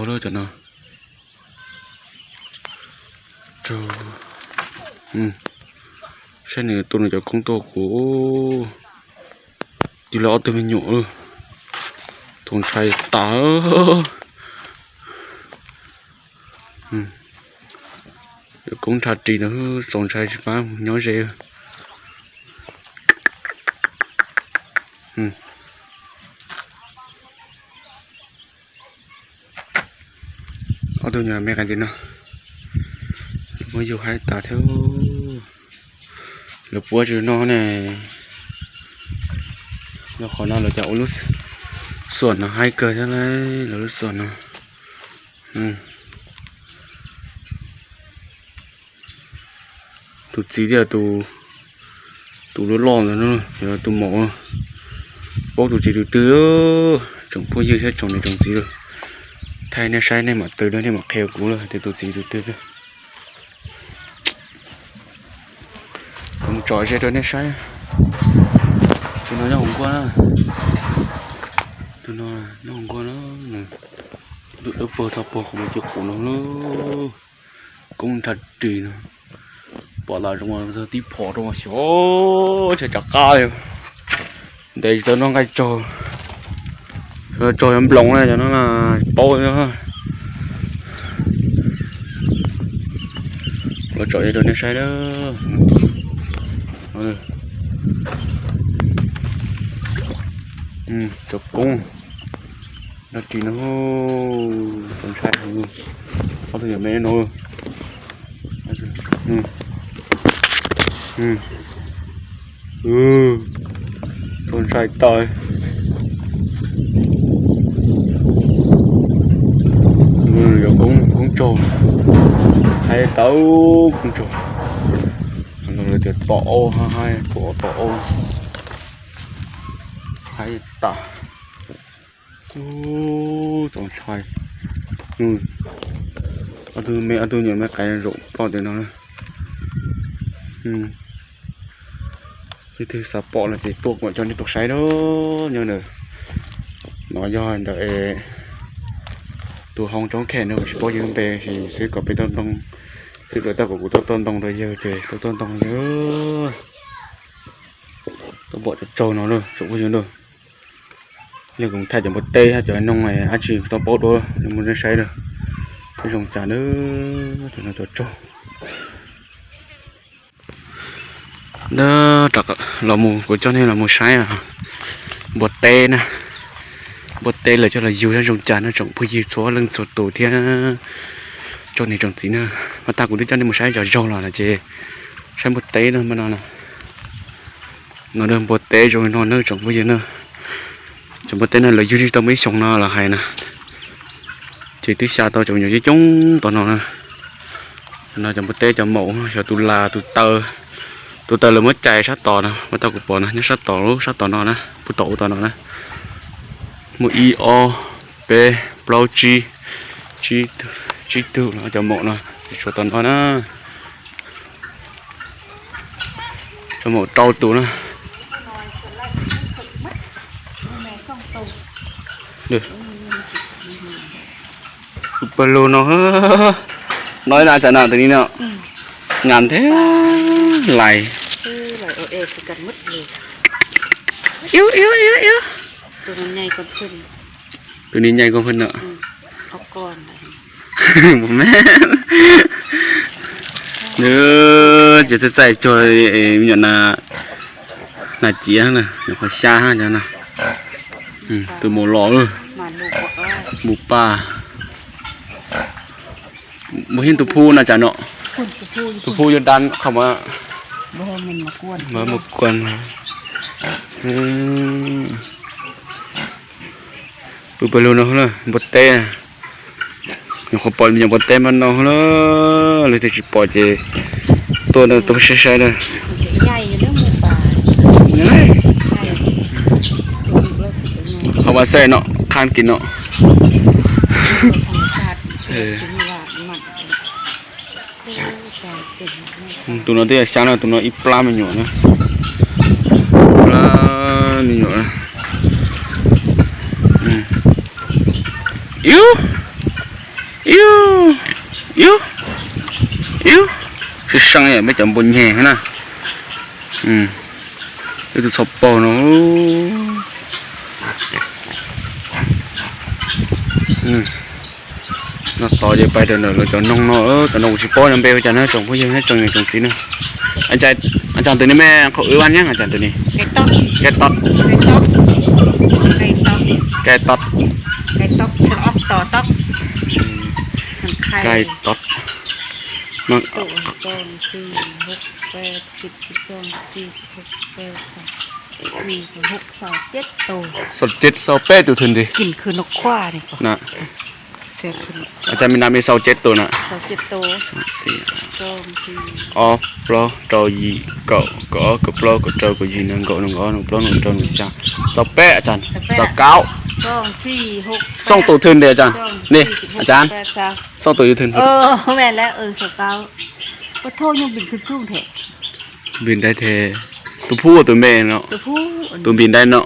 Cov no, saib nws tu nws cov koob tuaj kuv, tig los ob tug me nyuam, txaus ntshai tas. Cov koob nrhab ris no, txaus ntshai tsis pab nyob ze. Ob tug nyuam me qee tis no, muab yug haib tas thiab. Lawv puab tsis no ne. Yog qhov no lawv cov ua lub xuam no haib kawg thiab lauj, lawv lub xuam no. Tus txiv thiab tus loj loj ntawd no, yog tus maum, paub tus txiv tus twg. Tsoom phooj ywg thiab tsoom niam tsoom txiv, thaij nej saib nej mam twv, nej mam qhia kuv lawm tias tus txiv tus twg. Kuv mus tsom ze rau nej saib. Tus no nyob hauv nkuaj na. Tus no nyob hauv nkuaj na. Nws dawb paug txog puag qhov muag ci qus no lauj. Koob nrhab ris no, pom tas zoo tib phom rau xyov, tsis tov qab li. Ntev tsis tau noj nqaij tsaug, tsaug yuav nploos na, cov no paub. Los tsom rau nej saib na. Cov koob nrhab ris no, txaus ntshai. Ob tug nyuam me no, txaus ntshai tas. Yog koob tsaug, haib tau koob tsaug. Lawv tias tom aub, haib tom aub, haib tas. Txaus ntshai. Ob tug me, ob tug nyuam me qee zaum ploj tim no. Leej twg xav pom los ces tuaj kom coj nej tuaj saib na. Nyob ntawm no yog ntawm tus hoob Tsoob Khem no, kuv tsis paub yawg npe, xwb kom peb tuaj ntoo, xwb kom tau kom kuv tuaj tuaj ntoo rau yawg ces tuaj tuaj ntoo yawg. Tuaj pom tsaug tsaug no lauj tsoom phooj ywg lauj. Yog kuv thaij cov npua teb thiab cov noog dab tsi tau paub dua, muab nej saib lawm. Peb zoo cas na, cov no cov tsaug. Ntawd los mus, kuv coj nej los mus saib npua teb na. Npua teb lawv coj los yug zoo cas no tsoom phooj ywg txhua leej txhua tus thiab tsoom niam tsoom txiv na. Mas tag kuv twb coj nej mus saib cov zaug los no ces saib npua teb no mas no na. No npua teb zoo no na tsoom phooj ywg na. Cov npua teb no lawv yug tsis tau muaj ib xyoos no los hais na, ces twb xya tau cov me nyuam coob coob tom no na. No cov npua teb cov maum, xyov tus las tus taw, tus taw lawv muab cais sab tod no, mas tau kuv pom no nyob sab tod, lub sab tod no na, puag tom ub tom no na. Muaj ib ob peb plaub tsib, tsib tug no cov maum no, tshuav tom no na. Cov maum rau tus na. Pawg lug no, no na tsam no tus ni no, ngam thiab lais. Tus ni nyais koj pheej no. Nws ces txaij txaij cuag me nyuam nas ciav na, nyuam qhuav xya cov no. Tus maum los, mus paj, mus yeej tus phu na tsam no. Tus phu yuav dab qhov mas mus kuas. Pw pawg lug no na, npua teb. Nyuam qhuav pom me nyuam npua teb mas no na, leej twg tsis pom ces tuaj no tuaj saib saib na. Hauv mas xaj no, qhab kis no. Tus no twb yog xyab no, tus no ib plab me nyuam na. Plab me nyuam na. Ib Iu, iu, iu. Sib seeb yam peb cov npua nyeg na. Ib tug txhob paug no. Noj tod ces pais rau ntawm lawv cov noog no, cov no kuv tsis paub npe ua cas na tsoom phooj ywg tsoom niam tsoom txiv na. Aa cas tus ni me qhov wb vaj nyeeb aa cas tus ni? Kai tod. Kai tod. Kai tod. Xaus ceg xaus peb tus thwm ntxiv. Aa cas me na me xaus ceg tus na. Ob plaub rau yim kaum, kaum ob kaum plaub kaum rau kaum yim nees nkaum nees nkaum ob nees plaub nees rau nees xya, xaus peb, xaus kaum. Xoo tus thwm ntxiv aa cas. Ni, aa cas, xoo tus thwm. Npis dai the, tus phub tus me no, tus npis dai no.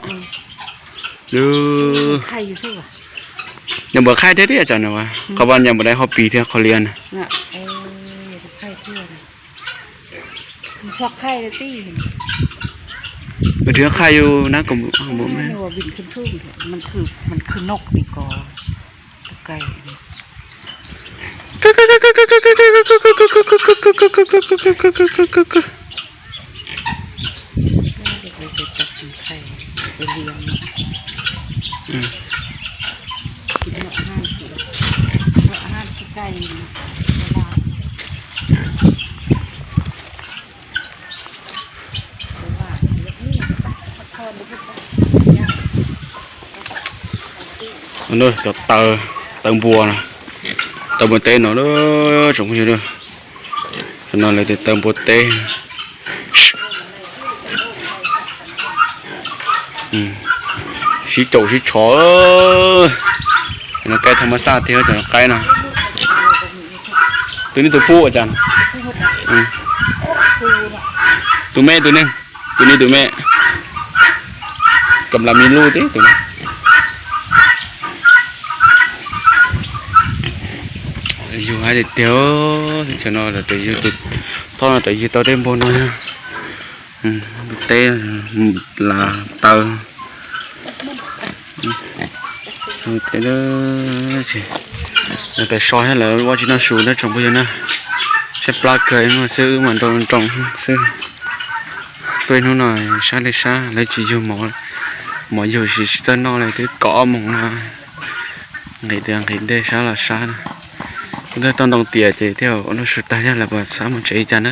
Nws npawg Khaij thiab tiag tsam no, qhov vaj nyob npawg Dai Hauv Pis thiab qhov liab na. Nws dhia Khaij yus nab ko me. Cov taw, taw npua no, taw npua teb no, tsoom phooj ywg, no lawv tias taw npua teb. Sib caum sib tshov, no qaib thaj ma xaj thiab cov qaib no. Tus ni tus phub ua cas? Tus me tus ni, tus ni tus me. Kam las mi luj tib tus. Yug hais tiag tiag, no tus yug tus thob no tus yug tau tej npua no, teb las taw. Tais so thiab lawv ua tsis noj su na tsoom phooj ywg na. Saib plab kawg no xwb, wb mas nroo nroo xwb. Tuaj hnub no sab li sab, lawv tsis yug mov, mov yug tsis txawj noj li, twb kaum ob moos no. Nqhis dej nqhis dej sab los sab na. Kuv twb tau ntoo tias ces thiaj ua noj su tag thiab lawv puas xav mus tsev li cas na.